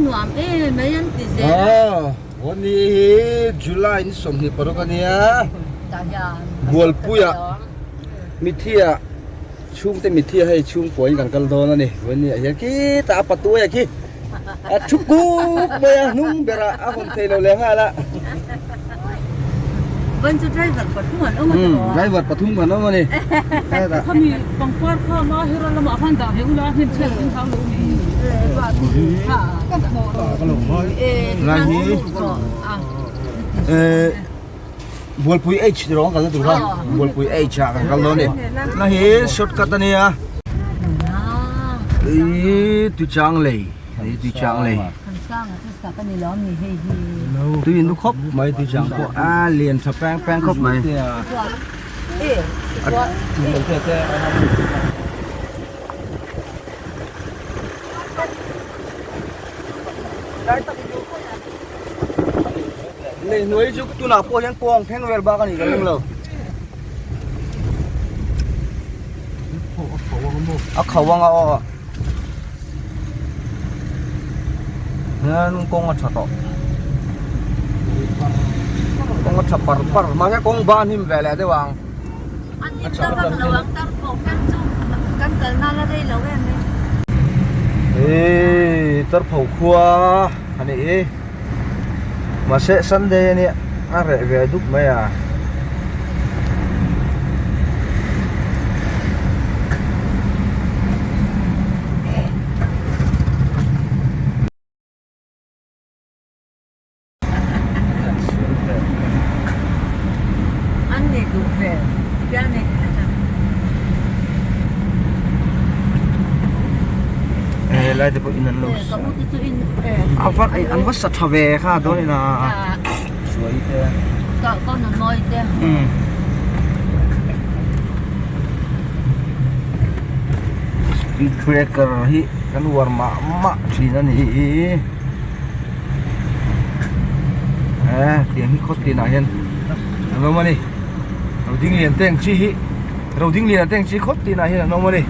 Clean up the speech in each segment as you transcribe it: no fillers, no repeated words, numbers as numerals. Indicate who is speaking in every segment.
Speaker 1: nuam em mai an ti zel a.
Speaker 2: Aw ni hi July ni 26 a nia. Bualpuia Mithia chhungte Mithia hei chhungkua in kan kal dawn a ni. Vawiin ah hian khitah a patuai a khi a thu kuk mai a hnung berah a hawn thei lo leh nghal a.
Speaker 1: Vawiin chu driver pathum an awm a ni maw?
Speaker 2: Driver pathum kan awm a ni.
Speaker 3: Khami pangpar kha Mahera lamah khan dah ve ula hnim chhiat in hau lo ni.
Speaker 2: Lai hi Bualpui H ti rawng kalna tur kha Bualpui H ah kan kal dawn a ni. Na hi shortcut a nia. Ih Tuichang lei hei Tuichang lei. Tui in lu khawp mai Tuichang pawh a lian tha peng peng khawp mai. Lei hnuai chu tunah pawh hian kawng thleng vel bak a nih ka ring lo. A kho anga aw. Hian kawng a tha tawh. Kawng a tha par par mahse kawng ban hnim ve leh deuh ang.
Speaker 1: An hnim ta vak lo ang tar pawh kher chu kan kalna la rei lo em e.
Speaker 2: Hei tarpho khua a ni i mahse Sunday a nia a reh ve dup mai a.
Speaker 1: An nei duh hmel pian e.
Speaker 2: Eh lai te pawh in an lo sa a va an va sa tha ve kha dawn in a suai te
Speaker 1: ka ka nu nawi te
Speaker 2: speed breaker hi kan uar mah mah thin a ni. Eh tiang hi khaw tinah hian an awm a ni roding lian te ang chi hi roding lian te ang chi khaw tinah hian an awm a ni.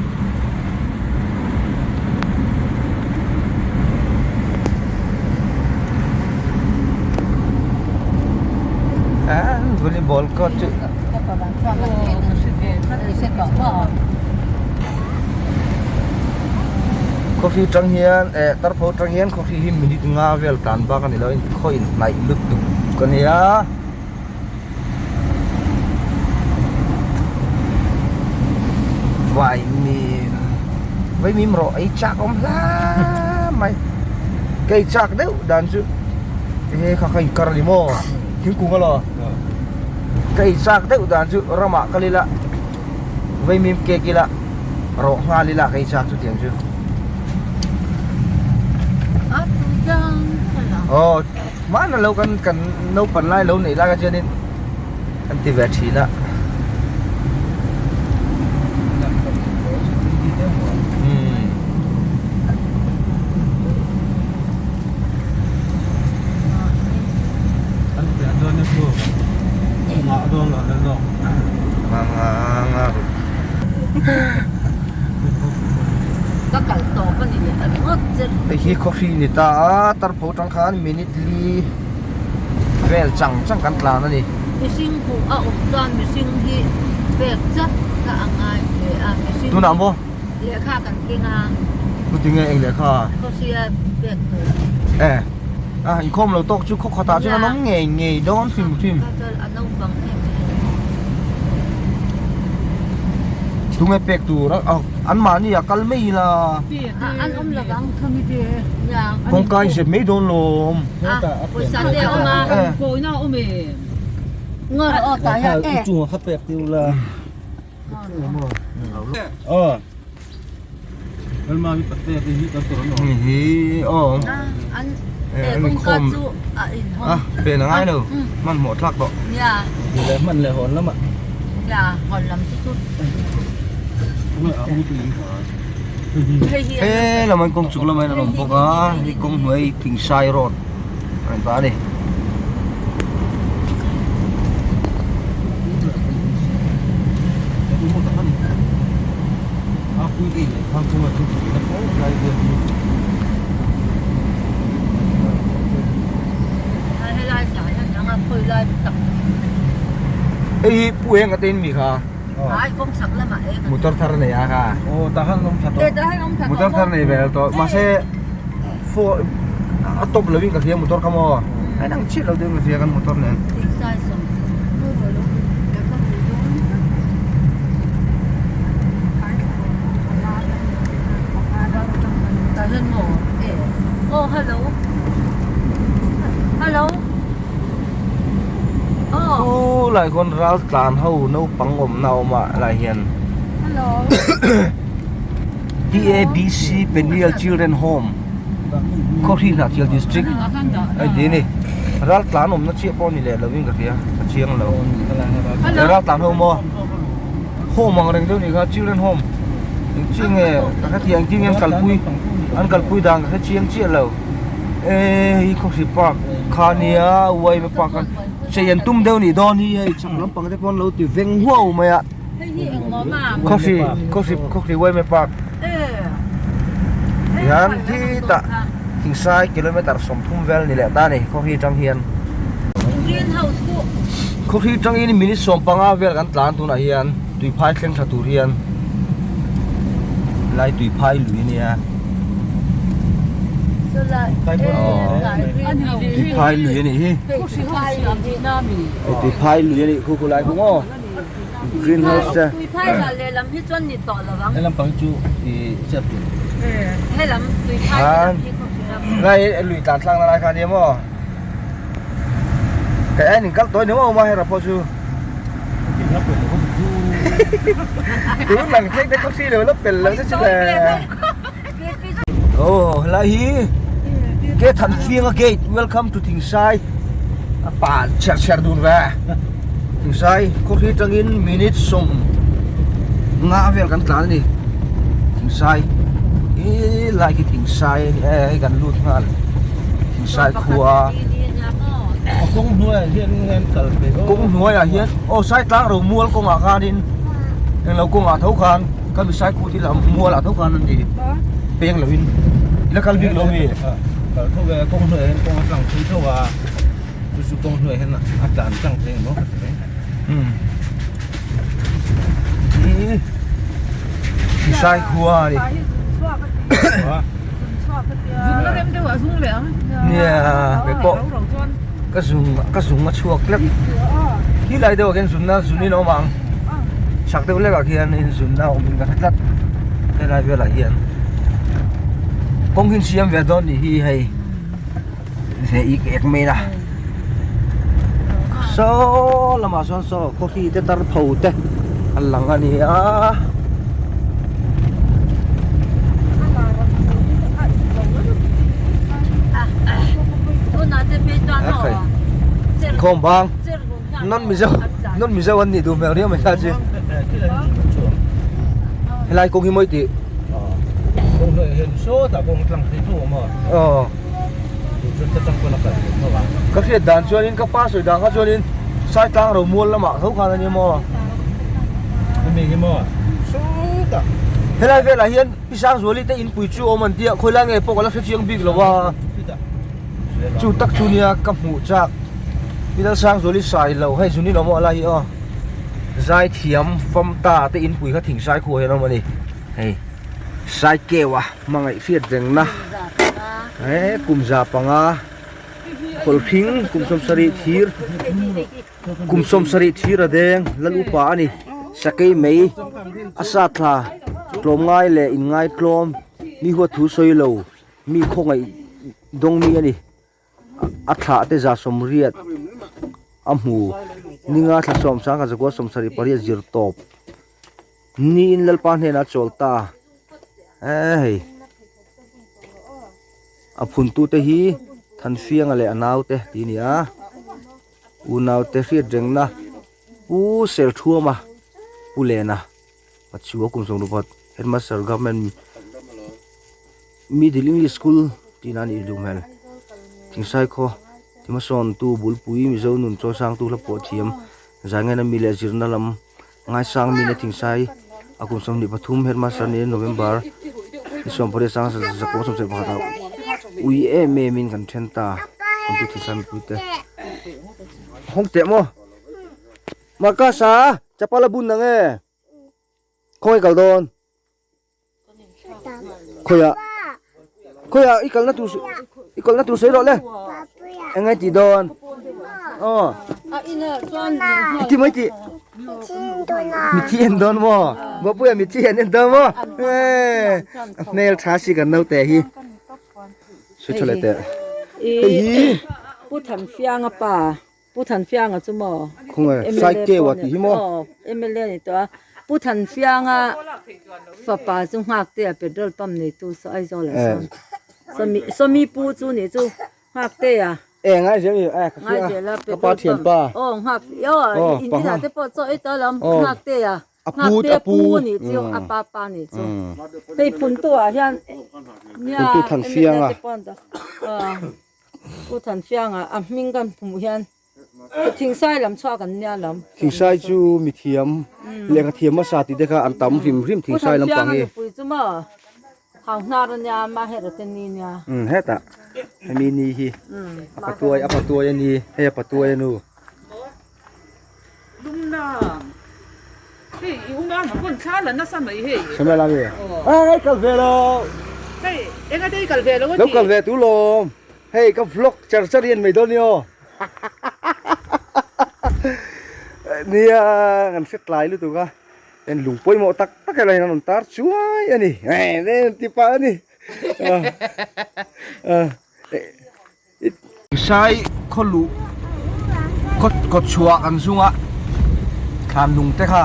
Speaker 2: Ah volleyball court chu Coffee tang hian eh tarpho tang hian coffee hi minute nga vel tan bak a ni lo in khaw in hnaih lutuk a nia. Vaimim vaimim rawh ei chak awm hla mai ka ei chak deuh dan chu he kha kha inkar a ni maw thingkung a law ka ei chak deuh dan chu ramah kal ila vaimim cake ila rawh nghal ila ka ei chak chu tiang chu aw hmanah lo kan kan naupang lai lo neih lai kha chuanin an ti ve thin a Hei hi coffee ni ta a tarpho tang khan minute li vel chang chang kan tlan a ni.
Speaker 1: Mihring hmuh a awm chuan mihring hi pek chat kha a ngai hle a mihring
Speaker 2: Tunah maw?
Speaker 1: Lehkha kan keng a.
Speaker 2: Chuti nge eng lehkha?
Speaker 1: Coffee a pek tur.
Speaker 2: Eh a inkhawm lo tawk chu khaw khatah chuan an awm ngei ngei dawn hrim hrim.
Speaker 1: A naupang em em.
Speaker 2: Tunge pek tur a an mahni a kal mai ila.
Speaker 1: An awm lo ang.
Speaker 2: Kawngka in zep mai dawn lawm.
Speaker 1: Pawisa te a awm a.
Speaker 3: Kawina a awm em?
Speaker 1: Ngawr aw tah hian e.
Speaker 2: Chungah kha pek tir ula. Aw. Hi aw.
Speaker 1: An kawngka chu a inhawng.
Speaker 2: A pen a ngai lo. Hmanhmawh thlak tawh.
Speaker 1: Nia.
Speaker 2: Hman leh hawn lamah.
Speaker 1: Nia hawn lam chu chu.
Speaker 2: He lam an kawng chuk lamah hian an awm bawk a hei kawng hnuai Thingsai road a rawn ta a ni.
Speaker 1: lai tak.
Speaker 2: Hei hi Pu Enga te in mi kha.
Speaker 1: Ai kawng chhak lamah eng.
Speaker 2: Motor thar nei a kha.
Speaker 4: Aw tah khan awm tha tawh.
Speaker 1: Tah khan awm tha tawh.
Speaker 2: Motor thar nei ve lo tawh mahse fo a top lo in ka hria motor kha maw. Ai dang chiah lo deuh in ka hria kan motor nen.
Speaker 1: Tah hian maw e aw hello hello aw.
Speaker 2: Chu lai khawn ral tlan ho naupang awmna a awm a lai hian
Speaker 1: hello
Speaker 2: PABC Peniel Children Home Khawhri Hnahthial District a inti a ni ral tlan awmna chiah pawh a ni leh lo in ka hria ka chiang lo ral tlan ho maw home ang reng deuh a nih kha children home eng chiah nge ka hrethiam engtin nge an kalpui an kalpui dan ka hre chiang chiah lo eh hei khawhri park kha nia uaima park a chei an tum deuh a nih dawn hi hei chhak lampang te pawh an lo ti veng huau mai a khawhri khawhri khawhri uaima park tihian khitah thingsai kilometer 30 vel ni leh ta a ni khawhri atang hian khawhri atangin minute 15 vel kan tlan tunah hian tuiphai thleng tha tur hian lai tuiphai lui a nia tuiphai lui a nih hi tuiphai lui a nih khu khu lai khu maw green house te
Speaker 1: tuiphai ral lehlam hi chuan ni tawh lo ang
Speaker 4: helam pang chu i chep tur
Speaker 1: helam tuiphai lam hi
Speaker 2: lai lui tlan tlang na lai kha nia maw cái anh kal tối nếu mà hay là po chu tun lang thleng te khawhri lo la pel lo te chu le oh helai hi ke than fianga gate welcome to Thingsai a pa chher chher dun ve Thingsai khawhri tangin minute sawm nga vel kan tlan a ni Thingsai hi lai khi Thingsai a ni e hei kan lut nghal Thingsai khua.
Speaker 4: Kawng hnuaiah hian an kal ve aw.
Speaker 2: Kawng hnuaiah hian aw sai tlang ro mual kawngah khanin englo kawngah tho khan ka mi sai kut ila mualah tho khan an ni peng loin ila kal bik lo mi.
Speaker 4: Kal tho ve kawng hnuaiah hian kawng a tlang phei tho a chu chu kawng hnuaiah hian a tlan tlang thei ang maw ka ti mai.
Speaker 2: Hi sai khua a ni.
Speaker 3: Zung rem deuh a zung leh ang.
Speaker 2: Nia kei pawh ka zung ka zung a chhuak tlek. Khi lai deuh ah khian zunna zunin a awm ang. Chhak deuh hlek ah khian in zunna a awm in ka hre tlat. Helai velah hian kawng hi an siam ve dawn nih hi hei ve ik ek mai a. Saw lamah sawn saw khawhri te tar pho te a lang a ni a. Khawm bang non mizo non mizo an nih duh hmel riau mai kha chu helai kawng hi mawi tih aw. Ka hriat dan chuanin ka pa sawi dan kha chuanin Saitlang Romual lamah tho khan a ni maw? Helai velah hian Pi Sangzuali te inpui chu awm an tia khawilai nge pawh ka la hre chiang bik lo a, chu tak chu nia ka hmuh chak Pi Lalsangzuali sai lo hei zunin awm a lai hi aw Zaithiam Famta te inpui kha Thingsai khuah hian a awm a ni hei Saikeu a. Hmangaih hriat rengna he kum za panga khawlhring kum 70 thir kum 70 thir a deng lal upa a ni sakei mai a sa thla tlawm ngai leh in ngai tlawm mi huat thu sawi lo mi khawngaih dawng mi a ni. A thlah te za 80 a hmu ninga thla 10 ka zakua 78 zir tawp niin Lalpa hnenah a chawl ta e hei a phun tu te hi Thanfianga leh a naute tih a ni a unaute hriat rengna Pu Serthuama Pu Lena. Pachuau kum 60 Headmaster Government Middle English School tih na anih duh hmel. Thingsai khaw Timasawn tu Bulpui Mizo nun chawisang tu hla pawh thiam Zaingaina mi leh zirna lam ngaisang mi leh Thingsai a kum 23 Headmaster niin November ni 18 sang 1971 ah ui em em in kan then ta Contu Thingsai mipui te. Hawng teh maw? Marcus-a chapal a bun nang e. Khawnge kal dawn? Khawiah? Khawiah i kalna tur i kalna tur sawi rawh le. Eng nge tih dawn? Aw. I ti mai tih. Mithi en dawn maw? Bapuia mithi an en dawn maw? A hmel tha si kan naute hi. Sawi tha leh teh. Hei hi.
Speaker 1: Pu Thanfianga pa. Pu Thanfianga chu maw?
Speaker 2: Khawnge Saikeu a tih hi maw?
Speaker 1: Aw mla ni tawh a. Pu Thanfianga fapa chu Nghaktea petrol pump neitu saw Aizawl ah sawn. Sawmi Sawmi pu chu nih chu Nghaktea.
Speaker 2: E ngai zel ni e ka hria ka pa thian pa.
Speaker 1: Aw Nghak aw in inah te pawh chaw ei tawh alawm Nghaktea. Nghaktea pu nih chu a pa pa nih chu. Hei Phuntu ah hian nia
Speaker 2: Phuntu Thanfianga.
Speaker 1: Mla te pawh an dah. Pu Thanfianga a hming kan hmuh hian Thingsai lam chhuak an nia lam.
Speaker 2: Thingsai chu mithiam lehkha thiam hmasa tih te kha an tam hrim hrim Thingsai lampang hi.
Speaker 1: Pu Thanfianga nupui chu maw Hauhnar a nia Maherate ni nia.
Speaker 2: Umm hetah hemi ni hi a patuai a patuai a ni hei a patuai a nu. Samuel ami ai kal ve lo lo kal ve tu lawm hei ka vlog char char hi an mai dawn ni aw nia kan hre tlai lutuk a en lung pawimawh tak tak helai hian an rawn tar chuai a ni ti pah a ni Sai khaw luh kawt kawt chhuah kan zung a thlan lung te kha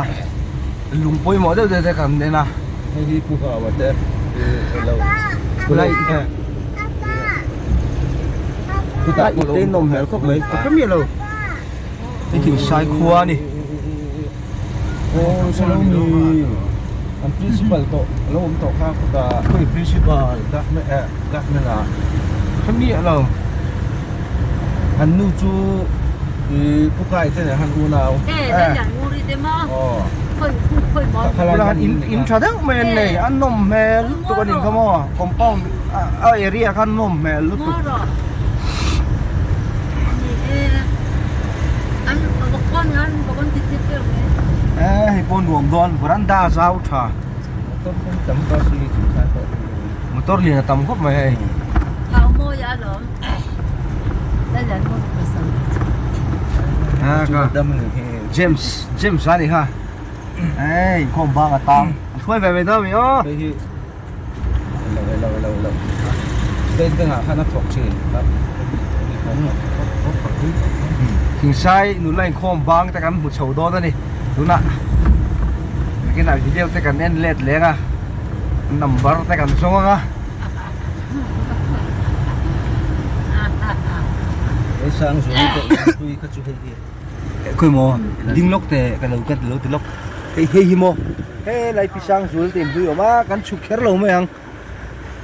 Speaker 2: lung pawimawh deuh deuh te kan en a.
Speaker 4: Hei hi pu hau a te lo
Speaker 2: lai chutah te nawm hmel khawp mai ka hre miah lo hei thing sai khua a ni.
Speaker 4: Aw salo mi an principal tawh lo awm tawh kha khawtah
Speaker 2: khawi principal
Speaker 4: government ah
Speaker 2: hre miah lo
Speaker 4: an nu chu ih pu kai te nen han unau
Speaker 2: in tha deuh mai an nei a nawm hmel lutuk a nih kha maw compound a area kha a nawm hmel lutuk. Hei pawh nuam dawn veranda a zau tha motor lian a tam khawp mai hei. James James a ni kha hei inkhawm bang a tang an hruai ve mai dawn a mi aw.
Speaker 4: Lo lo lo lo State Bank ah khan a thawk thin
Speaker 2: Thingsai nula inkhawm bang te kan hmu chho dawn a ni tunah nakinah video te kan en let leng a number te kan zawng ang a. Khawi maw ding lawk teh ka lo ka lo ti lawk hei hei hi maw helai pi Sangzual te inhlui awm a kan chhuk kher lo mai ang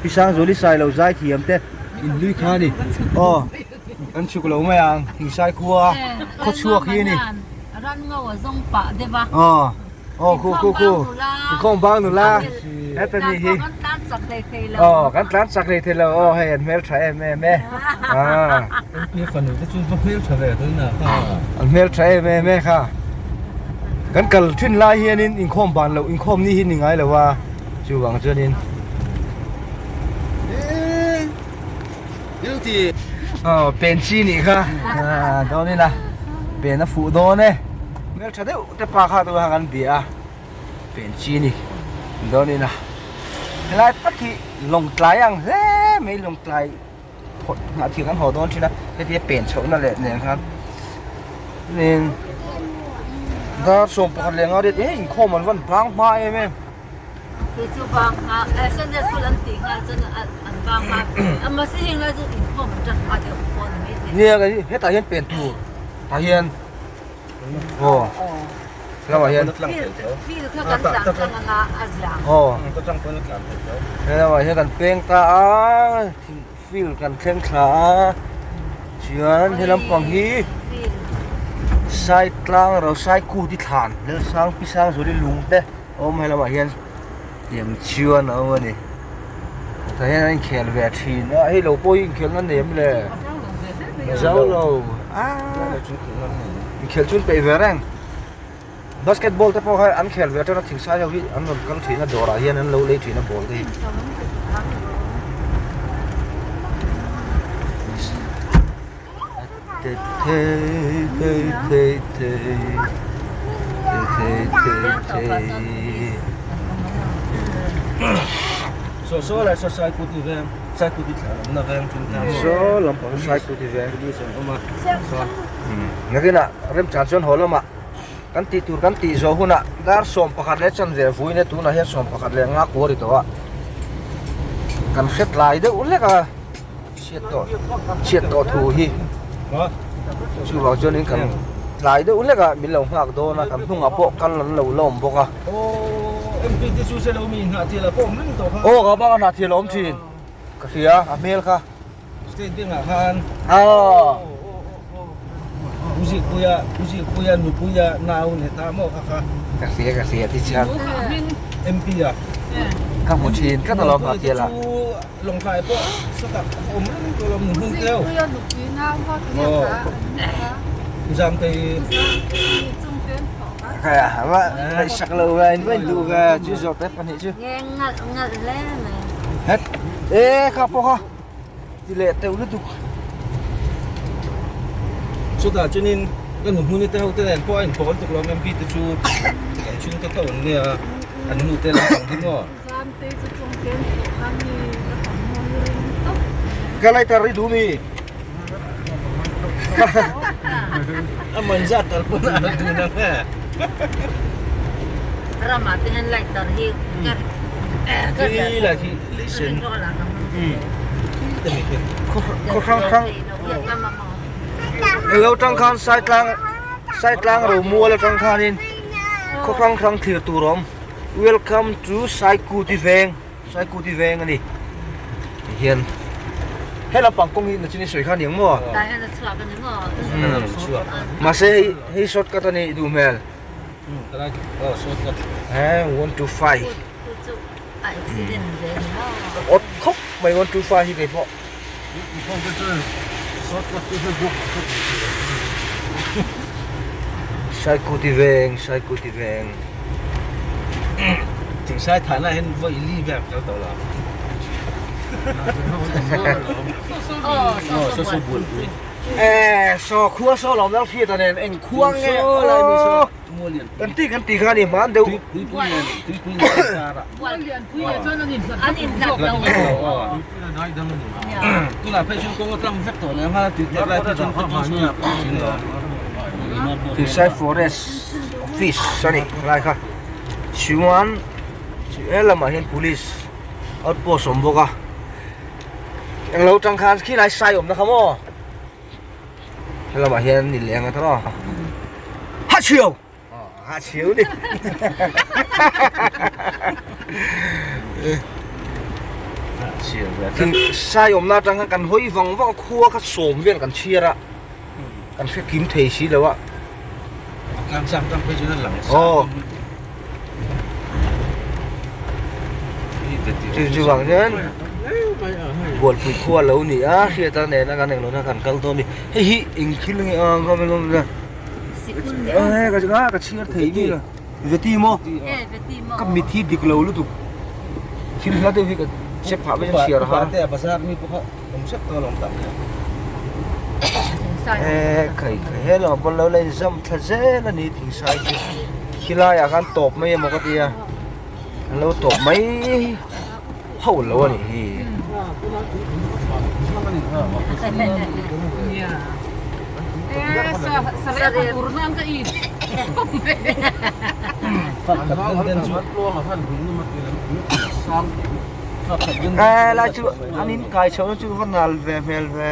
Speaker 2: pi Sangzuali Sailo zai thiam te inhlui kha a ni aw kan chhuk lo mai ang Thingsai khua khaw chhuak hi a ni aw. Aw khu khu khu inkhawm bang nula heta ni hi aw kan tlan chak hlei thei lo aw hei an hmel tha em em e ah
Speaker 4: mi fanu te chu va hmel tha ve tawh ina kha
Speaker 2: an hmel tha em em e kha kan kal thin lai hianin inkhawm ban loh inkhawm ni hi ni ngai lo a chuvang chuanin Aw pen chi nih kha dawn ila pen a fuh dawn e hmel tha deuh te pa kha tuna kan bia a pen chi ni dawn ila helai tak hi lawngtlai ang hle mai lawngtlai phawt nghah thing an haw dawn thin a hetia pen chhoh na leh nen khan chuanin dar 11 leh nga riat eh inkhawm an van bang hma em em.
Speaker 1: Kei chu bang hma eh Sunday school an tih nghal chuan an bang hma a mahse heng lai chu inkhawm an tan hma deuh pawh a ni maithei.
Speaker 2: Nia ka hetah hian pen tur tah hian aw lamah hian
Speaker 1: Field kha kan tlan tlang anga a zia ang.
Speaker 2: Aw helamah hian kan peng ta a field kan thleng thla a chuan helam pang hi sai tlang ro sai kut i thlan Lalsang pi Sangzuli lung te. Awm he lamah hian tiang chuan a awm a ni tah hian an inkhel ve thin a hei lo pawh hi inkhelna nei em le zau lo. Ah inkhelh chu an peih ve reng basketball te pawh kha an khel ve atanga thingsai ho hi an rawn kal thin a dawrah hian an lo lei thin a ball te hi. Saw lampang Saikuti veng nakinah remchang chuan haw lamah kan tih tur kan tih zawh hunah dar 11 leh chanve vuina tunah hian 11 leh nga kuar i tawh a kan hre tlai deuh hlek a. Chhiat tawh chhiat tawh thu hi chuvang chuanin kan tlai deuh hlek a min lo nghak dawn a kan hnungah pawh kal an lo la awm bawk a aw ka bak a hnahthial a awm thin ka hria a hmel kha aw ka hria ka hria tichuan ka hmu thin tlat alawm hnahthial ah.
Speaker 4: Lawngtlai pawh sawtah a awm reng tawh lo nun hmun tleu.
Speaker 2: Sak lo ve in vain duh ve chu zawh te pahnih chu. Het e kha pawh kha ti leh teuh lutuk.
Speaker 4: Chutah chuanin ka nu hmuni te ho te nen pawh a inpawl tuk lo MP te chu kan chhungte tho an nia an nu te lampang hi maw.
Speaker 2: Ka lighter i duh mi?
Speaker 4: A man zat tal pawn a la dun ang e.
Speaker 1: Ramah te hian lighter hi ka
Speaker 4: Khi lai khi lei sen.
Speaker 2: Khaw hrang hrang Ilo tang khan Saitlang Saitlang Romual atang khanin khaw hrang hrang thlir tur a awm. Welcome to Saikuti veng Saikuti veng a ni tihian he lampang kawng hi nachin i sawi kha aniang maw
Speaker 1: tah hian a chhuak a ni maw
Speaker 2: mahse hei hei shortcut a nih duh hmel he 125 awt khawp mai 125 hi keipawh Saikuti veng Saikuti veng
Speaker 4: Thingsai thahna hian vawi li vel kal tawh lo
Speaker 2: Eh saw khua saw lo lal hriat a nen eng khua nge aw Kan ti kan ti kha a ni hman deuh. Thingsai forest office a nih lai kha chuan he lamah hian police outpost a awm bawk a englo tang khan khilai sai awmna kha maw. Helamah hian ni leng a tawh a ha chhiau ha chhiau ni sai awmna atang khan kan hawi vang vang a khua kha sawm vel kan chhiar a kan hre kim thei si lo a aw chu chu vang hian bualpui khua lo ni a hriata nena kan englo na kan kal dawn a ni hei hi eng thil nge a ka chhiar thei mi lo veti maw ka mit hi dik lo lutuk thil hla deuh hi ka check phah mai a chhiar har e khai khai he lamah pawn lo la inzam thla zel a ni thingsai chu khilaiah khan tawp mai emaw ka tia an lo tawp mai ho lo a nih hi. He lai chu an in kai chho na chu va nal ve hmel ve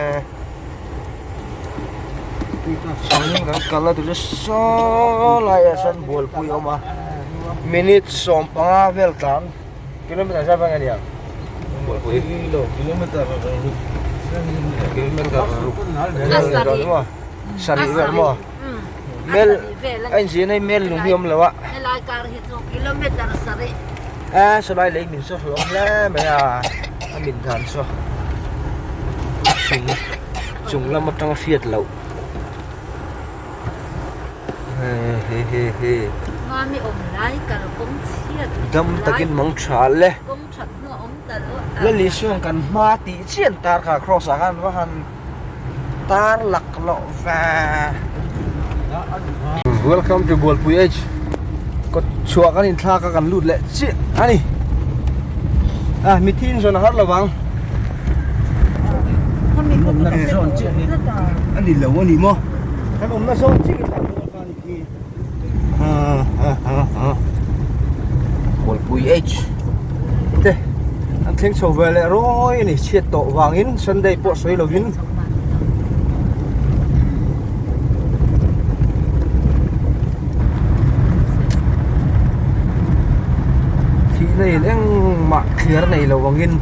Speaker 2: sawnin kan kal a tur chu saw laiah sawn bualpui a awm a minute 15 vel tlan kilometer zat vel nge niang bualpui kilometer ruk sarih vel maw mel a inzir na hi mel lung hi a awm lo a
Speaker 1: helai kar hi chu kilometer sarih
Speaker 2: a sawlai lei min saw hlawm hle mai a a min dan saw chung chung lam atanga hriat loh. Dam takin mang tha le. Lalisuan kan hma tih chian tar kha cross ah khan va han tar lak loh ve. Welcome to Bualpui H. Kawt chhuah kan inthlak a kan lut leh chiah a ni. A mithi in zawn a har lovang. A ni lo a ni maw? Kan awmna zawn chiah hi thlan dawn kha a ni khi. Bualpui H te an thleng chho ve leh rawi a ni chhiat tawh vangin Sunday pawh sawi lovin thihna in engmah thliar nei lo angin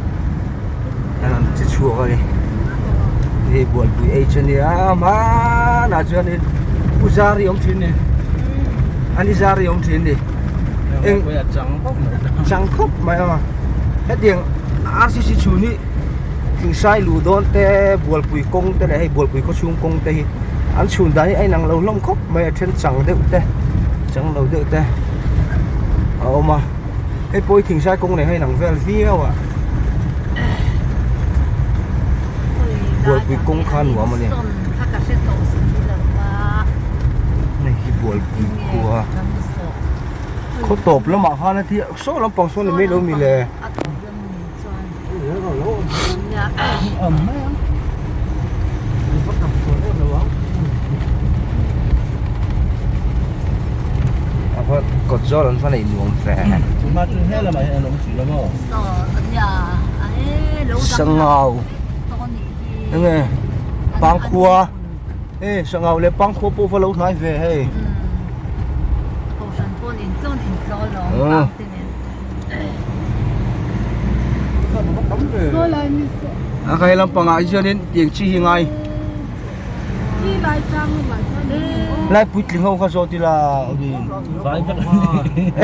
Speaker 2: an rawn che chhuak a ni hei bualpui H a nia hmanah chuanin u zar hi awm thin ni an i zar hi awm thin ni eng chang khawp mai a hetiang R C C chhun hi Thingsai luh dawn te bualpui kawng te leh hei bualpui khaw chhung kawng te hi an chhun dan hi a inang lo hlawm khawp mai a then chang deuh te chang lo deuh te a awm a hei pawh hi thingsai kawng nen hian a inang vel viau a bualpui kawng kha nuam a ni hei hi bualpui khua khaw tawp lamah khan a thi saw lampang sawn ni mai lo mi le. Kawt zawl an va nei nuam ve. Sangau enge Pangkhua e Sangau leh Pangkhua pawh va lo hnai ve hei. A kai lampangah hi chuanin tiang chi hi ngai lai puitling ho kha zawt ila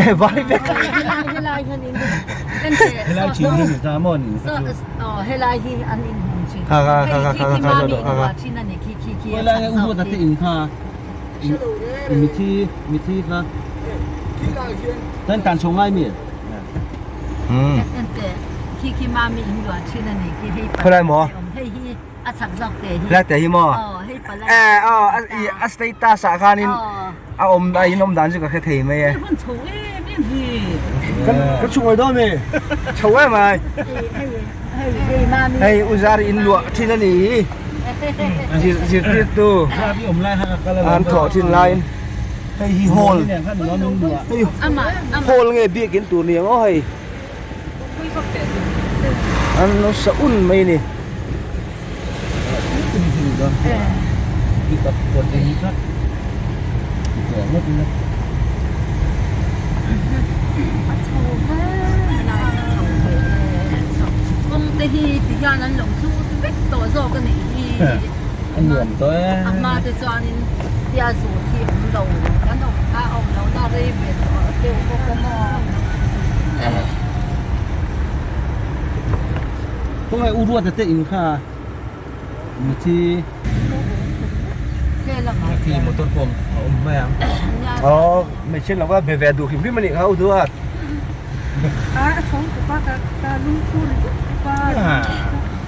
Speaker 2: e vai vek kha kha kha kha kha kha zawt kha kha
Speaker 4: Mithi mithi kha kan tan chho ngai mi
Speaker 2: Khawlai maw? Helai te hi maw? Eh aw a status ah khanin a awm a in awm dan chu ka hre thei mai e. Ka chhung mai dawn mi? Chho em ai. Hei Uzari in luah thin a ni hi. Zirtirtu an thawh thin laiin hei hi hall hei hall nge biakin tur ni ang aw hei an lo sa un mai a ni.
Speaker 1: Kawngte hi ti hian an lo zut vek tawh zawk a nih hi.
Speaker 4: A nuam tawh e.
Speaker 1: A hma te chuanin tia zut hi awm lo kan awm a awm lo na rei ve tawh deuh bawk a maw.
Speaker 4: Khawngaih u Ruata te in kha mithi khi motor pawh a awm mai ang.
Speaker 2: Aw hmeichhia lo va be ve duh hrim hrim a nih kha u Duat.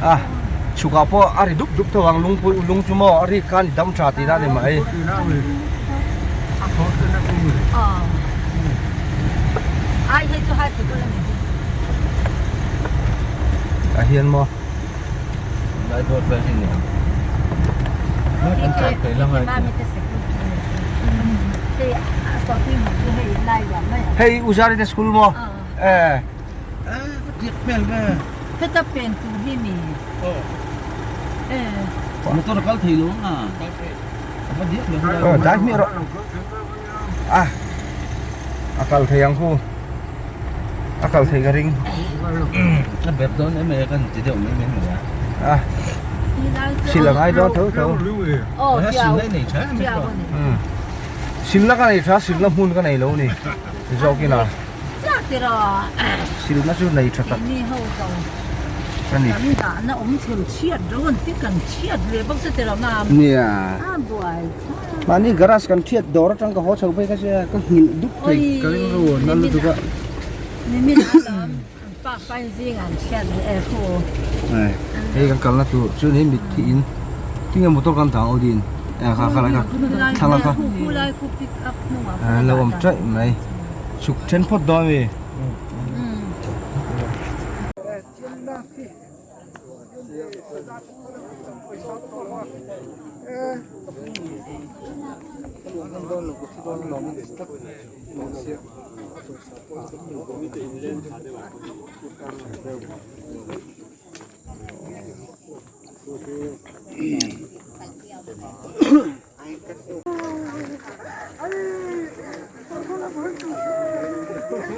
Speaker 2: A chhukah pawh a ri dup dup tho ang lungpui lung chu maw a rik khan i dam tha tih na a ni mai. Tah hian maw. Hei Uzari te school maw? Eh.
Speaker 1: Heta pen tur hi mi. Eh.
Speaker 4: Motor kal thei lo a.
Speaker 2: Aw dai hmiah rawh. A a kal thei ang khu. A kal thei ka ring.
Speaker 4: A ber dawn em e kan ti deuh mai mai mai a.
Speaker 2: A sil a ngai dawn tho tho. Silna ka nei tha silna hmun ka nei lo ni zawkin a. Silna chu nei tha tak. Ani.
Speaker 1: Kan dahna awm chhun chhiat ro an ti kan chhiat ve bawk se tilo mam.
Speaker 2: Nia.
Speaker 1: A buai thlak.
Speaker 2: Mahni garage kan thiat dawr atang ka haw chho phei kha sia ka nghilh dup thei ka ring ro nal lutuk a.
Speaker 1: Nimin a lam an pa pain zing an chhiat leh e khu.
Speaker 2: Hei kan kalna tur chu ni mitthi in tinge motor kan dang audin kha kha lai kha thlang a kha.
Speaker 1: Khu lai khu pick up hnungah
Speaker 2: lo awm chaih mai chhuk then phawt dawn a mi.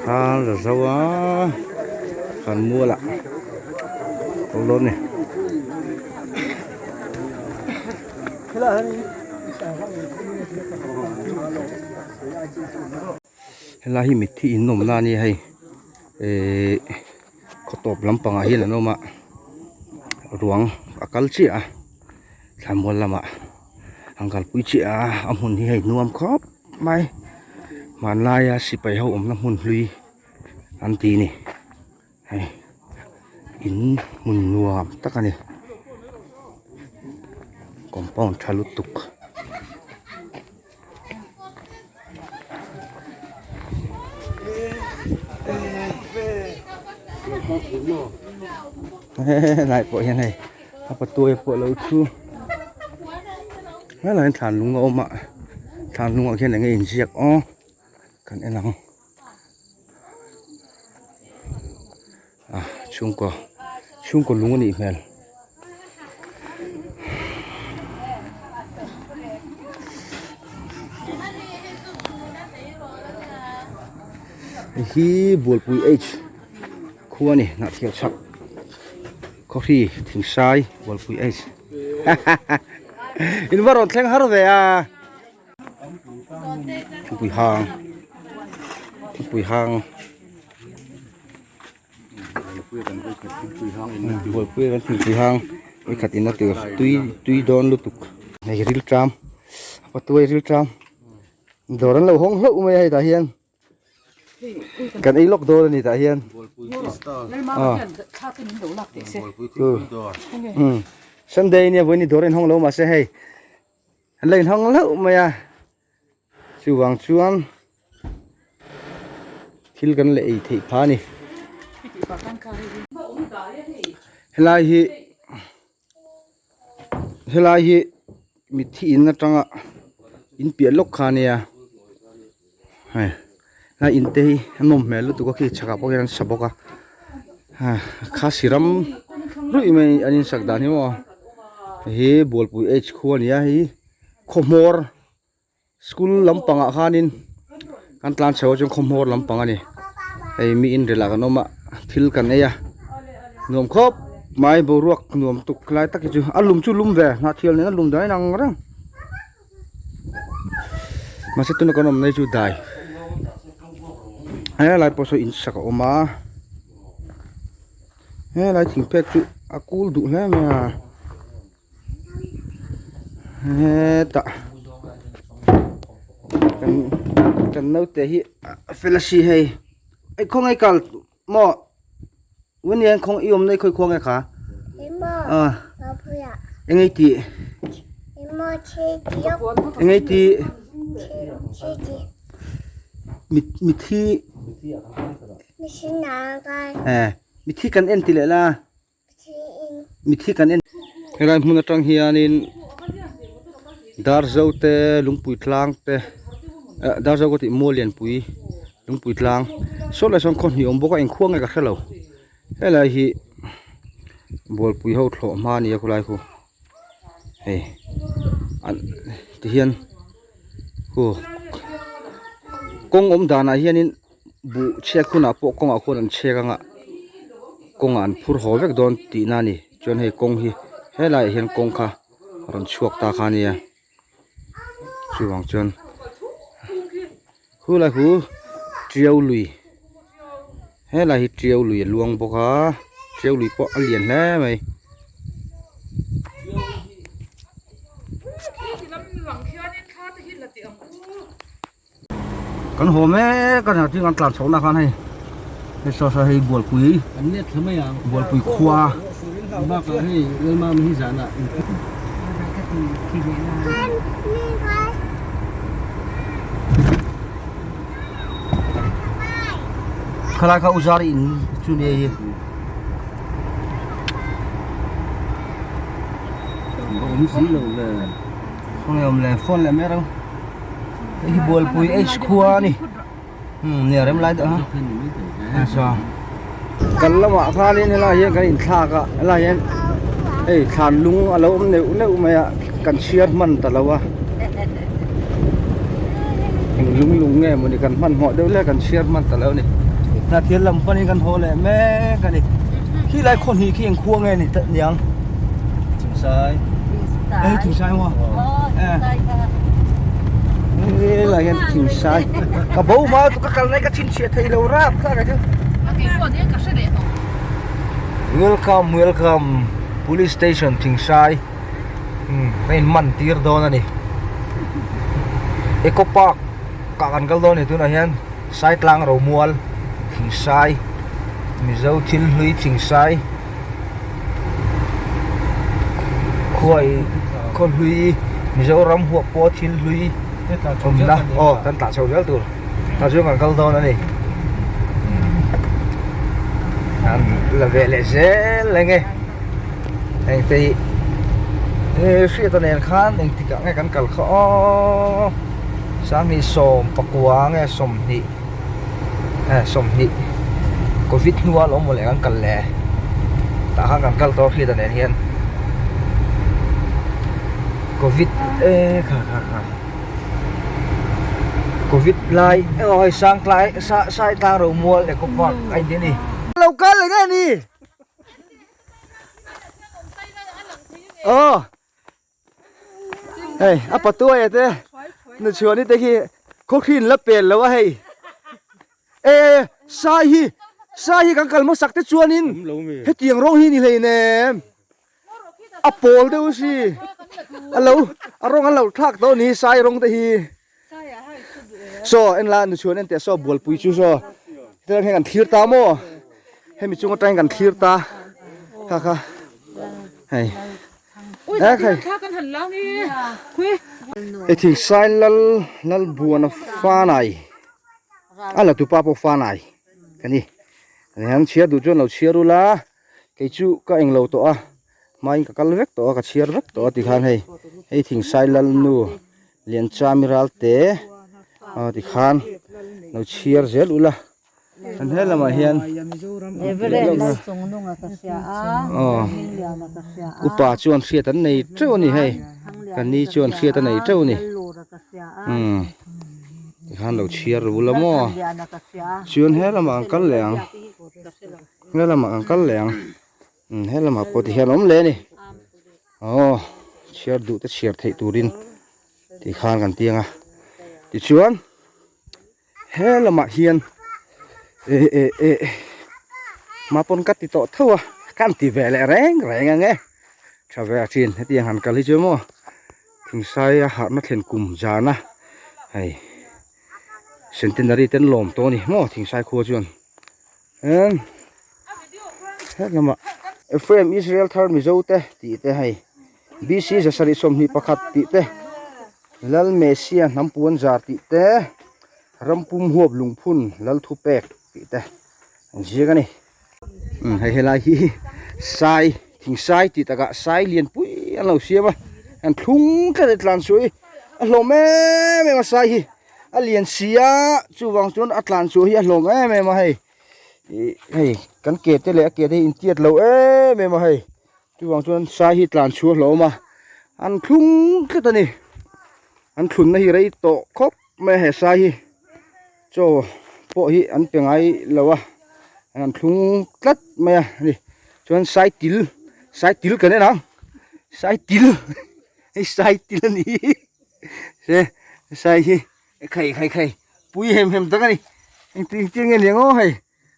Speaker 2: Hal a zo a kan mual ah ko dawn a ni. Helai hi mitthi in awmna a nia hei ehh khaw tawp lampangah hian an awm a ruang a kal chiah a thlamual lamah an kalpui chiah a a hmun hi hei nuam khawp mai hmanlaia sipai ho awmna hmun hlui an ti a ni hei in hmun nuam tak a ni compound tha lutuk. Helai pawh hian hei a patuai pawh a lo thu helaiah hian thlan lung a awm a thlan lungah khian eng nge inziak aw kan en ang a chhungkaw chhungkaw lung a nih hmel. Hei hi Bualpui H khua a ni Hnahthial chhak khawhri Thingsai Bualpui H in va rawn thleng har ve a. Thingpui hang thingpui hang bualpui kan thingpui hang vawikhat in a tur tui tui dawn lutuk hei rilṭam a patuai rilṭam dawr an lo hawng hlauh mai a hetah hian. Kan ei lawk dawn a ni tah hian. Sunday nia vawiin hi dawr a inhawng lo mahse hei an la inhawng hlauh mai a chuvang chuan thil kan la ei theih phah a ni. Helai hi helai hi mitthi in atanga in piah lawk kha ania hei a in te hi a nawm hmel lutuk a khi chhakah pawh hian an sa bawk a khasi ram ruih mai an insak dan hi maw hei hi bualpui h khua a ni a hei khawhmawr School lampangah khanin kan tlan chho a chuan khawhmawr lampang a ni hei mi inrel ah kan awm a thil kan ei a nuam khawp mai boruak nuam tuk lai tak hi chu a lum chu lum ve hnahthial nen a lum dan a inang reng mahse tuna kan awm na hi chu dai helai pawh saw in sak a awm a helai thingphek chu a kul duh hle mai a. Hetah kan kan naute hi a fel a si hei ei khawnge kal maw Winnie khaw i awmna i khawi khuang e kha a eng ei tih eng ei tih mithi mithi kan en ti leh la. Mithi kan en helai hmun atang hianin Darzo te lungpui tlang te eh Darzo ka tih mual lianpui lungpui tlang saw lai sawn khaw hnih a awm bawk a engkhuang nge ka hrelo helai hi bualpui ho thlawh hma a ni a khulai khu hei an tihian khu kawng awm danah hianin. Buh chhiat hunah pawh kawngah khuan an chhek anga kawngah an phur haw vek dawn tihna a ni chuan hei kawng hi helaiah hian kawng kha a rawn chhuak ta kha a nia chuvang chuan khulai khu tiau lui helai hi tiau lui a luang bawk a. Tiau lui pawh a lian hle mai. Kan haw mek a ni tin kan tlan chhoh na khan hei hei saw saw hei bualpui bualpui khua khalai kha uzar in chu nia hi. Khawnge awm le phone leh mai rang hei hi bualpui h khua a ni umm nia rem lai deuh a saw kan lamah khanin helaiah hian kan inthlak a helaiah hian hei thlan lung a lo awm neuh neuh mai a kan chhiar hman ta lo a eng lung lung nge mawni kan hmanhmawh deuh hle kan chhiar hman ta lo a ni hnahthial lam panin kan haw leh mek a ni khilai khaw hnih khi eng khua nge ni niang. Ê thingsai maw ê là hian thingsai ka bo ma chu ka kal nai ka chhinchhiah thei lo rap kha ka chu welcome welcome police station thingsai um ka in man tir dawn a ni eco park ah kan kal dawn a ni tunah hian saitlang romual thingsai mizo thil hlui thingsai. Khuai khaw hlui Mizoram huap pawh thil hlui awmna aw kan tah chho zel tur tah chuan kan kal dawn a ni an la ve leh zel eng e heng te hi hriata nen khan engtik ah nge kan kal kha aw sanghnih sawm pakua nge sawmhnih. Sawmhnih covid hnua lo mawle kan kal le tah khan kan kal tawh a hriat nen hian covid e kha kha kha covid lai emaw hei sang tlai sai tlang ro mual eco park a inti a ni. Lo kal eng nge ni aw. Hei a patuai te nu chhuani te khi khawhrin la pel lo a hei e sai hi sai hi kan kal hmasak te chuanin hetiang rawng hi ni hlei nem a pawl deuh si a lo a rawng an lo thlak tawh ni sai rawng te hi saw en la nu chhuan en teh saw bualpui chu saw hetiang hian kan thlir ta maw hemi chung atangin kan thlir ta kha kha hei. Hei thingsai lal lal buana fanai a la tupa pawh fanai ka ni ani hian chhiar duh chuan lo chhiar ula kei chu ka englo tawh a hmain ka kal vek tawh a ka chhiar vek tawh a tikhan hei hei thingsai lal nu Lianchami Ralte aw tikhan lo chhiar zel ula. An he lamah hian upa chuan hriat an nei teuh a ni hei kan ni chuan hriat a nei teuh a ni umm tikhan lo chhiar ru la maw chuan he lamah an kal leh ang he lamah an kal leh ang umm he lamah pawh tihian a awm leh a ni aw chhiar duh te chhiar theih turin tikhan kan tiang a tichuan. He lamah hian eh eh eh hma pawn ka ti tawh tho a kan ti ve leh reng reng ang e tha ve a thin hetiang han kal hi chu maw thingsaia harhna thlen kum zana hei centenary te an lawm tawh a ni maw thingsai khua chuan em he lamah Ephraim Israel thar Mizo te tih te hei BC zasarih 21 tih te. Lal Messia hnam puan zar tih te, rampum huap lungphun lal thu pek tih te an ziak a ni. Umm hei helai hi sai thing sai tih takah sai lian pui an lo siam a, an thlung tlat a tlan suah hi a hlawm em em a sai hi a lian si a chuvang chuan a tlan suah hi a hlawm em em a hei ih hei kan ke te leh a ke te hi intiat lo em em a hei. Chuvang chuan sai hi tlan chhuah hlawm a, an thlung tlat a ni. An thlunna hi rei tawh khawp mai a he sai hi chaw pawh hi an pe ngai lo a, an thlung tlat mai a ni. Chuan sai til, sai til kan en ang, sai til hei sai til a ni he sai hi khai khai khai pui hem hem tak a ni. Engtin engtin nge ni ang aw hei,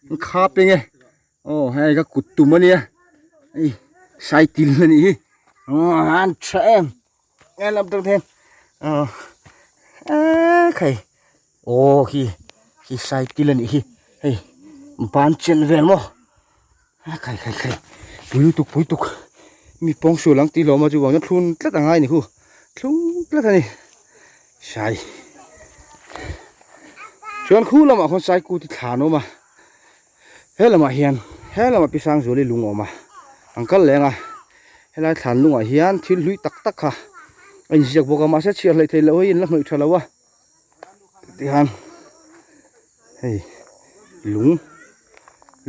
Speaker 2: an khap eng e. Aw hei ka kut tum ania hei sai til a nih hi aw an tha em en lam tang hian aw ekhei aw khi khi sai til a nih hi hei ban chen vel maw ekhei khai khai pui lutuk pui tuk mi pawng sual ang tih hlawm a chuvang chuan thlun tlat a ngai a ni khu thlung tlat a ni sai chuan khu lamah khuan sai kut hi thlan a awm a. He lamah hian he lamah pi Sangzuali lung a awm a an kal leng a helai thlan lungah hian thil hlui tak tak kha a inziak bawk a mahse chhiar hleih theih loh hi in la hnawih tha lo a tihian hei lung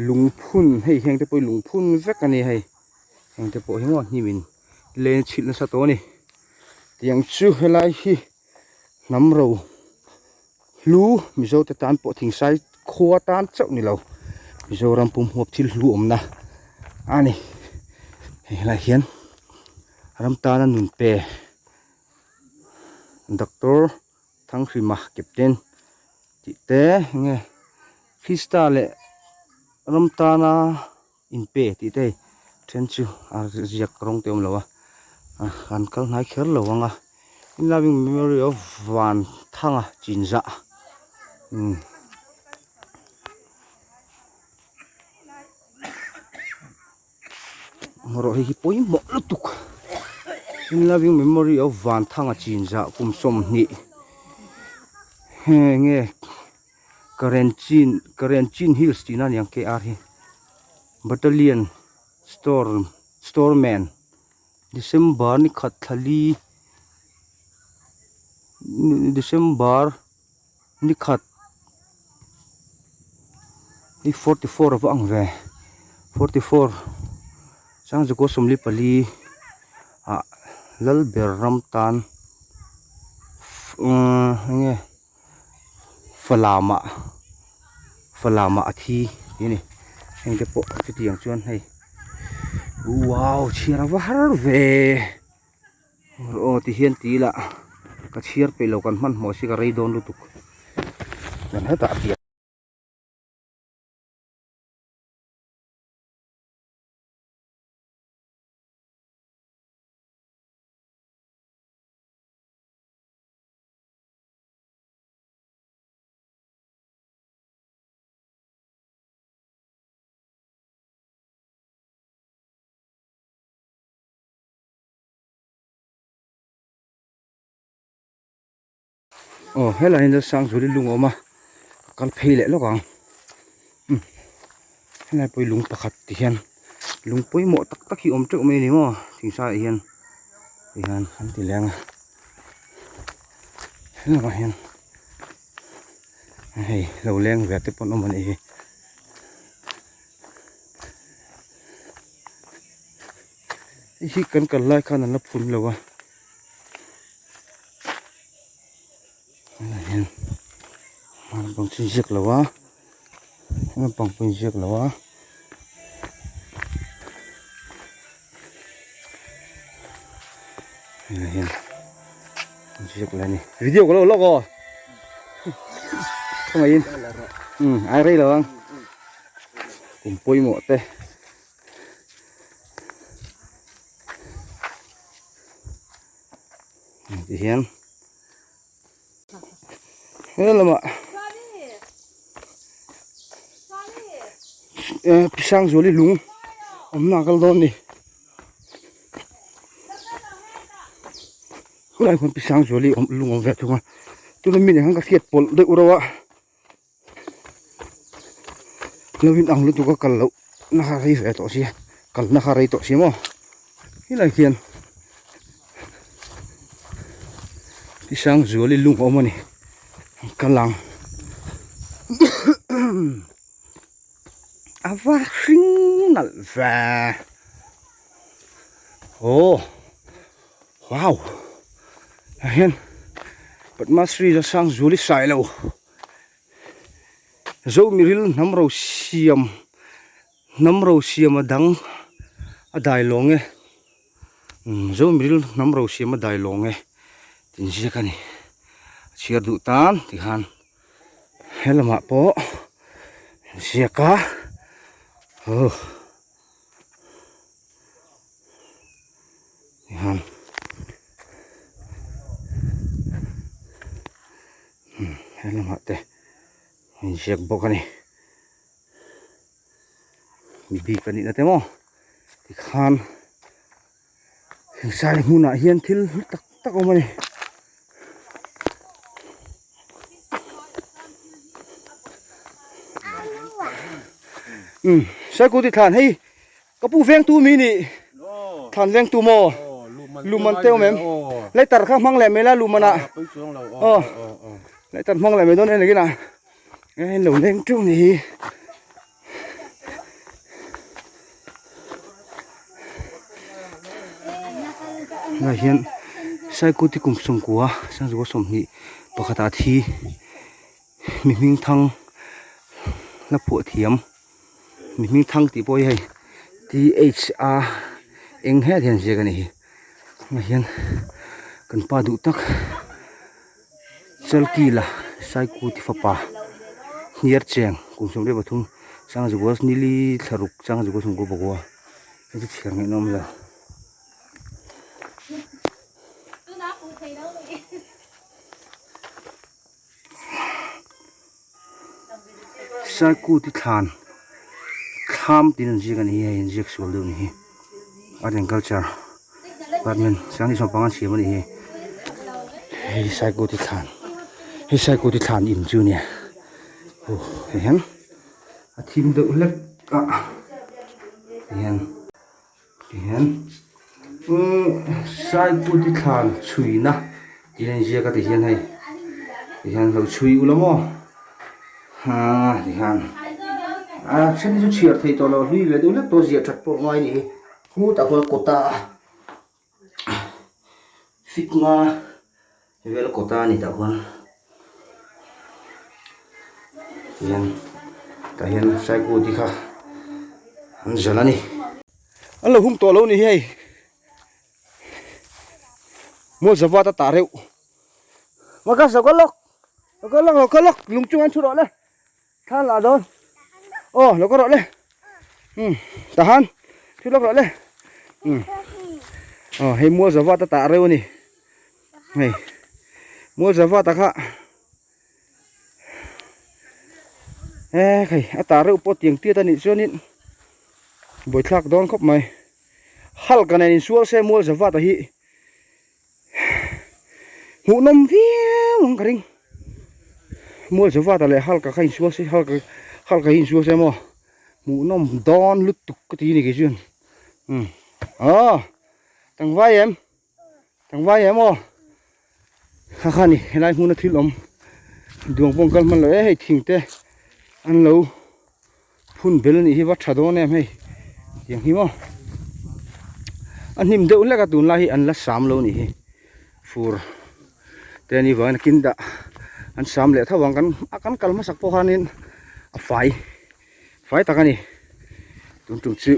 Speaker 2: lungphun hei heng te pawh hi lungphun vek a ni hei heng te pawh hi maw hnim in len chhilh nasa tawh a ni tiang chu helai hi hnam ro. Hlu, Mizote tan pawh thingsai khua tan chauh ni lo, Mizoram pum huap thil hlu awmna a ni. Hei helai hian ram tana nun pe Doctor Thanghrima Captain tih te enge Krista leh ram tana inpe tih te hei then chu a ziak rawng te awm lo a an kal hnai kher lo ang a in loving memory of van thanga chinzah umm rawh hei hi pawimawh lutuk in loving memory of van thanga chinzah kum 20 heng nge. Karenchin Karenchin Hills tihna a ni ang KR hi Battalion Store Storeman December ni khat thla li December ni khat hi 44 a va ang ve 44 Sangzakaw 44 ah Lalber ram tan eng nge. Falamah Falamah a thi tih a ni heng te pawh chutiang chuan hei wow chhiar a va har ve aw ti hian ti ila ka chhiar peih lo kan hmanhmawh si ka rei dawn lutuk chuan hetah piah. Aw helai hian Sangzuli lung a awm a ka kal phei leh lawk ang umm helai pawh hi lung pakhat ti hian lung pawimawh tak tak hi a awm teuh mai a ni maw thingsa ah hian tihian an ti leng a. Helaiah hian hei lo leng ve te pawh an awm a nih hi hei hi kan kal lai khan an la phun lo a helaiah hian naupang chu inziak lo a naupang pawh inziak lo a. Helaiah hian ziak leh a ni video ka lo lawk aw khawngaihin umm ai rei lo ang kum pawimawh te ti hian he lamah Pisangzuali lung awmna a kal dawn a ni. Khulai khuan Pisangzuali awm lung awm ve thung a tuna mi nen khan ka hriat pawlh deuh reuh a lo in ang lutuk a kal loh na kha rei ve tawh sia kal na kha rei tawh sia maw helai khian Pisangzuali lung a awm a ni kal ang a va hring nalh ve aw wow ah hian Padmasri Lalsangzuali Sailo Zomiril hnam ro siam hnam ro siam a dang a dai lawng e Zomiril hnam ro siam a dai lawng e tih inziak a ni a chhiar duh tan tikhan he lamah pawh inziak a. Aw Ihan Hmm he lamah te inziak bawk a ni mi bik a nihna te maw tikhan Thingsai hmunah hian thil hlu tak tak a awm a ni. Umm Saikuti thlan hei ka pu vengtu mi nih thlan vengtu maw luman te awm em letter kha hmang leh mai la luman ah aw letter hmang leh mai dawn en engin ah en lo leng teuh ni hi. Helai hian Saikuti kum sawmkua Sangzua sawmhnih pakhatah thi mi hming thang la phuah thiam mi hming thang tih pawh hi hei T H A eng het hian ziak a ni hi tunah hian kan pa duh tak. Chalkila Saikuti fapa hniar cheng kum sawmriat pathum Sangzugua nili thlaruk Sangzugua sawmkua pakua hei chu chhiar ngaihna awm lo. Saikuti thlan thlam tiin an ziak a ni hi hei an ziak sual deuh a ni hi art and culture department sanghnih sawmpanga an siam a ni hi hei Saikuti thlan hei Saikuti thlan in chu a nia aw hei hian a thim deuh hlek a tihian tihian Saikuti thlan chhuina tih a inziak a tihian hei tihian lo chhui ula maw aa tihian a then hi chu chhiar thei tawh lo hlui ve deuh hlek tawh ziah that pawh ngai a nih hi khutah khuan kawta fit nga vel kawta a ni tah khuan tihian tah hian Saikuti kha an zalh a ni. An lo hung tawh lo ni hi hei mual zavat a tah reuh maka zo ka lawk lo ka lawk lo ka lawk lung chungah an thu rawh le thla an lah dawn aw lo ka rawh le um tahan thu lawk rawh le um aw hei mual zavat a tah reuh a ni hei mual zavat a kha e hei a tah reuh pawh tiang tiat a nih chuanin buaithlak dawn khawp mai Hulk a nen insual se mual zavat a hi hmuhnawm viau ang ka ring mual zavat a leh Hulk a kha insual se Hulk Hulk a hi insual se maw hmuhnawm dawn lutuk ka ti a ni kei chuan umm aw tlangval em tlangval em aw kha kha ni helai hmuna thil awm duang pawh an kal hman lo e hei thing te an lo phun bel anih hi va tha dawn em hei tiang hi maw a hnim deuh hlek a tunlai hi an la sam lo anih hi fur te ani vangin a kin dah an sam leh tho ang kan a kan kal hmasak pawh khanin a fai fai tak ani tun tum chu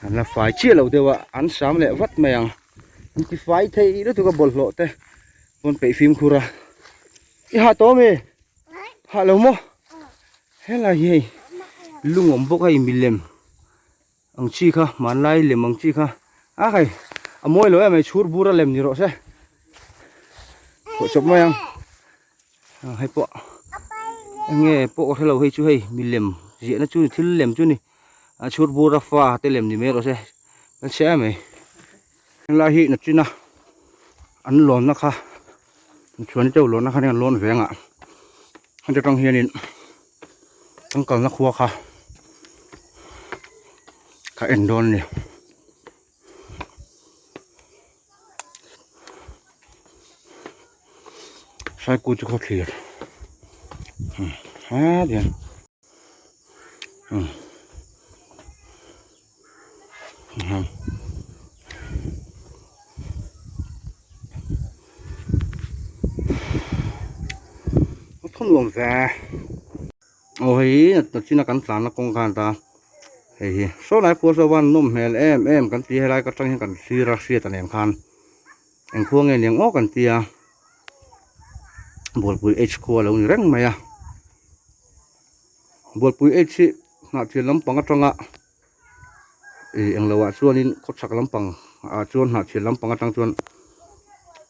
Speaker 2: an la fai chiah lo deuh a an sam leh vat mai ang an ti fai thei lutuk a bawlhhlawh te pawn peih fimkhur a i ha tawh ami ha lo maw. Helai hi hei lung awm bawk a hei milem ang chi kha hmanlai lem ang chi kha a hei a mawi lo em mai chhur bur a lem ni rawh se pawh chawp mai ang hei pawh enge pawh ka hrelo hei chu hei milem ziahna chu ni thil lem chu ni a chhur bur a fa te lem ni mai rawh se kan hria em mai helai hi nachina an lawnna kha chuan teuh lawnna kha an lawn veng ah heti tang hianin an kalna khua kha ka en dawn a ni. Saikut chu khawthlir hetiang. Nuam ve aw hei hi nachina kan tlanna kawng khan ta hei hi saw lai khua saw van nawm hmel em em kan ti helai ka tang hian kan thlir a hriat a nen khan eng khua nge niang aw kan tia bualpui h khua a lo ni reng mai a. Bualpui H hi
Speaker 4: Hnahthial lampang atanga ih englo ah chuanin khawchhak lampang ah chuan hnahthial lampang atang chuan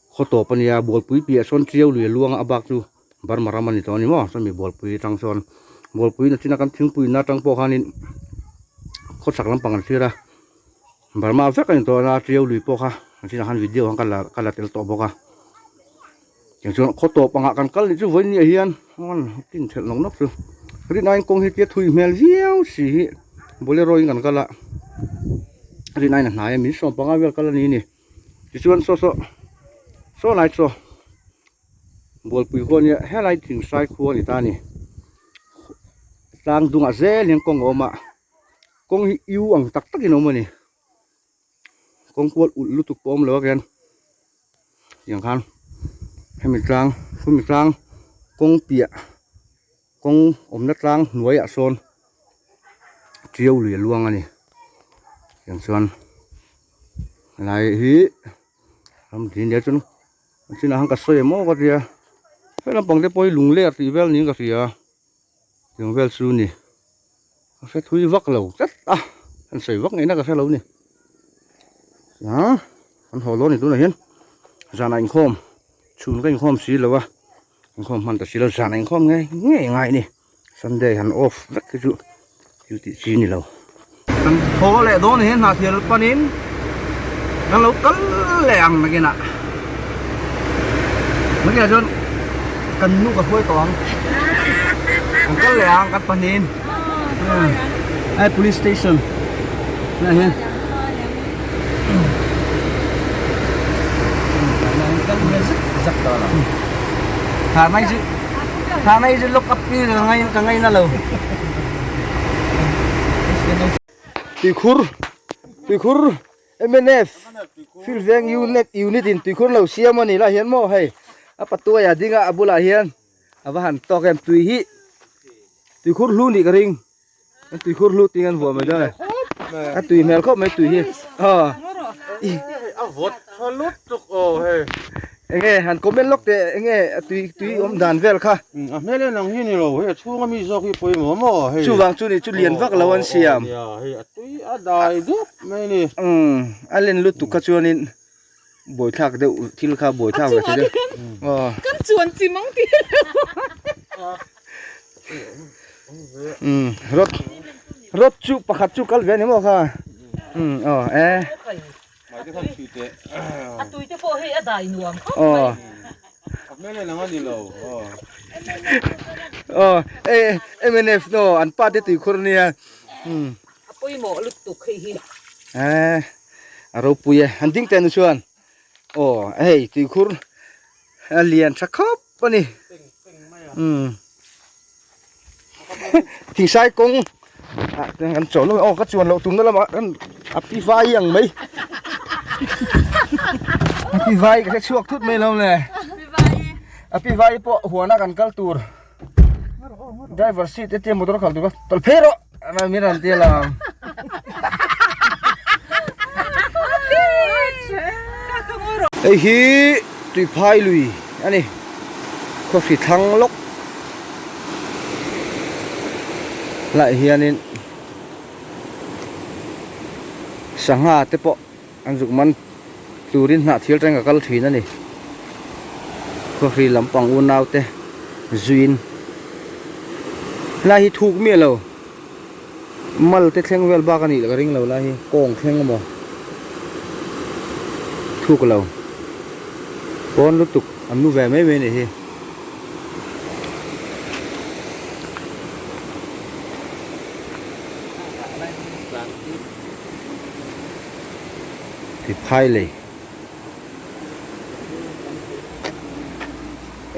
Speaker 4: khaw tawp a nia bualpui piah sawn tiau lui a luang a a bak chu Burma ram a ni tawh a ni maw sawmi bualpui atang chuan bualpui na chin a kan thingpui na atang pawh khanin khawchhak lampang an thlir a Burma vek a ni tawh a tiau lui pawh kha a chinah khan video khan ka la ka la tel tawh bawk a. Tichuan khaw tawp angah kan kal nih chu vawiin ah hian tin thelh nawk nawk chu rinaiin kawng hi tia thui hmel viau si hi bolero in kan kal a rinaiin a hnai a min sawm panga vel kal a ni a ni tichuan saw saw saw lai chaw bualpui khua nia helai thingsai khua a ni ta a ni tlang dungah zel hian kawng a awm a kawng hi u ang tak takin a awm a ni. Kawng kual ulh lutuk pawh a awm lo a khian tiang khan hemi tlang hemi tlang kawng piah kawng awmna tlang hnuaiah sawn tiau lui a luang a ni tiang chuan helai hi ram dil nia chuan a chinah khan ka sawi em aw ka tia he lampang te pawh hi lung ler tih vel niin ka hria. Tiang vel chu ni ka hre thui vak lo tlat a an sawi vak ngaihna ka hre lo ni a an haw dawn ni tunah hian zanah inkhawm chhun ka inkhawm si lo a inkhawm hman ta si lo zanah inkhawm ngei ngei ngai ni sunday han off vek hi chu thil tih chi ni lo. Kan thaw leh dawn hi hnahthial panin kan lo kal leh ang nakinah nakinah chuan kan nu ka hruai tawh ang kan kal leh ang kan pahnihin hei police station tunah hian thana hi chu lock up hi ka ngaina lo. Tuikhur tuikhur mnf field veng unit unit in tuikhur lo siam a ni lah hian maw hei a patuai a ding a a bulah hian a va han tawk em tui hi tuikhur hlu nih ka ring tuikhur hlu ting an vuah mai dawn a tui hmel khawp mai tui hi aw
Speaker 5: a vawt tha lutuk aw hei.
Speaker 4: Enge han comment lawk teh enge a tui tui awm dan vel kha.
Speaker 5: A hmel en ang hi ni lo hei a chhung ami zawk hi pawimawh maw hei.
Speaker 4: Chuvang chu ni chu lian vak lo an siam.
Speaker 5: Nia hei a tui a dai dup mai a ni.
Speaker 4: Umm a len lutuk kha chuanin buaithlak deuh thil kha buaithlak ve thei deuh.
Speaker 3: Aw. Kan chuan chim ang tih lo.
Speaker 4: Umm rod rod chu pakhat chu kal ve a ni maw kha. Umm aw e.
Speaker 3: A tui te pawh hei a dai nuam khawp mai.
Speaker 5: A hmel en ang a ni lo.
Speaker 4: Aw e mnf no an pa te tui khur nia.
Speaker 3: A pawimawh lutuk hei hi.
Speaker 4: E a ropui e an ding teh nu chuan aw hei tui khur a lian tha khawp a ni. Umm thingsai kawng ah kan chawl aw ka chuan loh tumna lamah kan a pi vai ang mai a pi vai ka hre chhuak thut mai lo le a pi vai pawh huana kan kal tur driver seat te tia motor khalh tur kha tawlh phei rawh a min rawn ti alawm. Hei hi tuiphai lui a ni khawhri thlang lawk lai hianin sangha te pawh an zuk man turin hnah thil reng a kal thin a ni khawhri lampang unau te zuiin helai hi thuk miah lo. Mal te thleng vel bak a nih ka ring lo lai hi kawng thleng emaw thuk lo pawn lutuk an nu ve mai mai a nih hi. Ti phai lei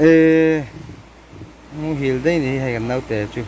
Speaker 4: e muhil daih a ni hi hei kan naute chu.